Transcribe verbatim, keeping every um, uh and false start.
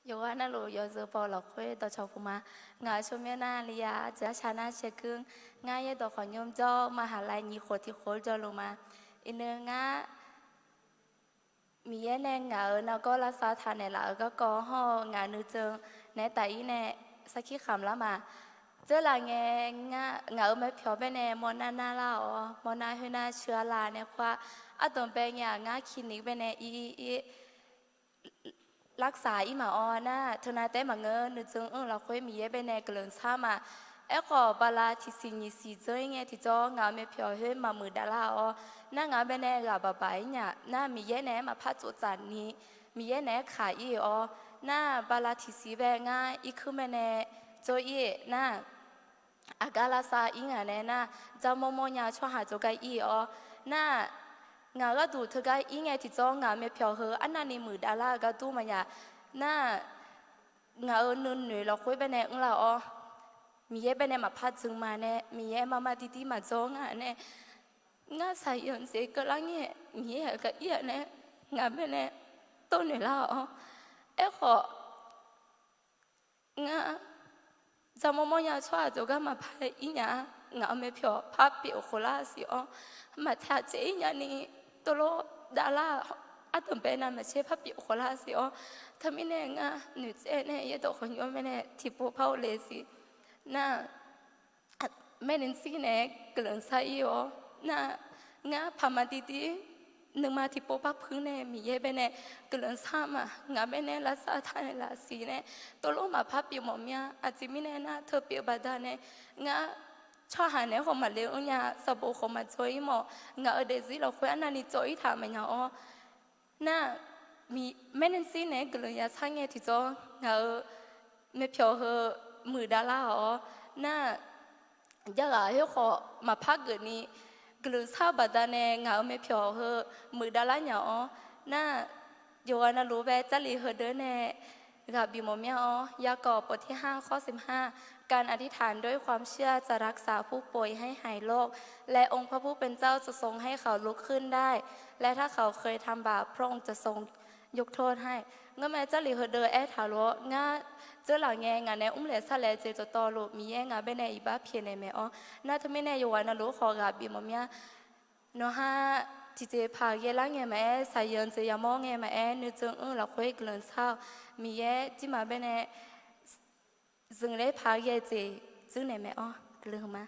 Yawqghaq navluf yawzeu baw-eu lafkhoer dawqcawq puq ma. Ngaq-euq tsawrmyanr nar Liya, aqjeq arshar nar Shaerkuir. Ngar yaerdawq khawqnymr jawr-awr มหาลัย nyiq khof tiq khof-aer jawrluf ma. Iqnan ngar Miqyaer nae ngaq-euq nargawr lavsav taq naeqlaf-euq garkawv hawr-eu ngaq nuijeq naeq-aer taf-ir nae sarkir khamq lar ma. Dzeurlaf ngae, ngaq-euq myavpyawq baenae mawrnar nar lar-awr, mawrnar khoernar sheuq-a la nae khoer-aq, ardanqbae ngae-aq ngar คลินิก baenae ir ir ir รักษา-ir maqawr nar, teunav taef-aer maqngeur, nuijeq mr-eu lafkhoer Miqyaer baenae guiqlanq shar ma. Aerkhawf, bala tiqsiq nyiq siq dzeur-ir ngae tiqjawr ngaq-euq myavpyawq khoer maqmuiq davlar-awr, nar ngaq-euq baenae ghaq baq baq-ir nya nar, Miqyaer naeq-aer maqpar tsoftsaf ni, Miqyaer naeq-aer kaq-ir-awr, nar bala tiqsiq bae ngar irkuir baenae dzeur-ir nar, aqgar lavsav ir ngaq nae nar, dzarmawr mawrnya tsawrhaq jawrgar ir-awr, nar ngaq gharduq teugar ir ngae tiqjawr ngaq-euq myavpyawq heu arnavni muiqdavlar-eu gardur maqya. Nar ngaq-euq nuinoeq lafkhoer baenae mrlar-awr, Miqyaer baenae maqpar dzmq ma nae, Miqyaer maqmar dirdir maqdzawr nga nae, ngar saqyanq jeq keuvlar ngae, Miqyaer-aq gar ir-a nae, ngaq baenae tawrnoeq lar-awr, aerkhawf, ngar dzarmawr mawrnya tsawrhaq jawrgar maqpar ir nya-a. Ngaq-euq myavpyawq parpyeuf khof lar siq-awr, maqtaq caev-ir nyani tawvlawr davlar-eu ardanqbae navmaqtser parpyeuf khof lar siq-awr, teumirnae ngar noeqtsaev nae yaerdawq khawqnymr baenae tiqpov par-awr le siq. Nar maernmr jir naeq-aer guiqlanq shar-ir-awr, nar ngar paqma dirdir nuima tiqpov par puir nae Miqyaer baenae guiqlanq shar ma. Ngaq baenae lavsav taq naeqlaf siq nae tawvlawr maqpar pyeuf mawf mya. Aqjeq mirnae nar, teu pyeuf baqdanae ngar tsawrhaq naeq-aer khawf maqle mr nya, sanqbof khawf maqdzawr-ir mawf. Ngaq-euq daefzir lafkhoer arnavni cawv-ir taq maqnya-awr, nar maernmr jir naeq-aer guiqlanq yashar ngae tiqjawr ngaq-euq myavpyawq heu muiqdavlar-awr, nar jarghaq khoerkhawf maqpar geufni guiqlanq shar-eu baqdanae ngaq-euq myavpyawq heu muiqdavlar nya-awr, nar yawqghaq navluf bae Jarlif heudeuq nae ghaq bif mawf mya-awr, ยากอบ บทที่ห้า ข้อสิบห้า การอธิษฐานด้วยความเชื่อจะรักษาผู้ป่วยให้หายโรค และองค์พระผู้เป็นเจ้าจะทรงให้เขาลุกขึ้นได้ และถ้าเขาเคยทำบาป พระองค์จะทรงยกโทษให้ Ngeurmae Jarlif heudeuq aertaq lof-awr, ngar dzeurlaf ngae ngaq nae mrlaeq sarlaeq jeq dawqtawvluf Miqyaer ngaq baenae iqbax pyaeqnaeq maeq-awr, nar teumirnae yawqghaq navluf khawf ghaq bif mawf mya. Nawqha tiqjeq paq ghae lar ngae maqaer, saqyanq jeq yamawr ngae maqaer, nuijeq mr-eu lafkhoer guiqlanq shar-awq. Miqyaer jirma baenae zmqler paq ghae jeq dzuirnaeq maeq-awr guiqlanq ma.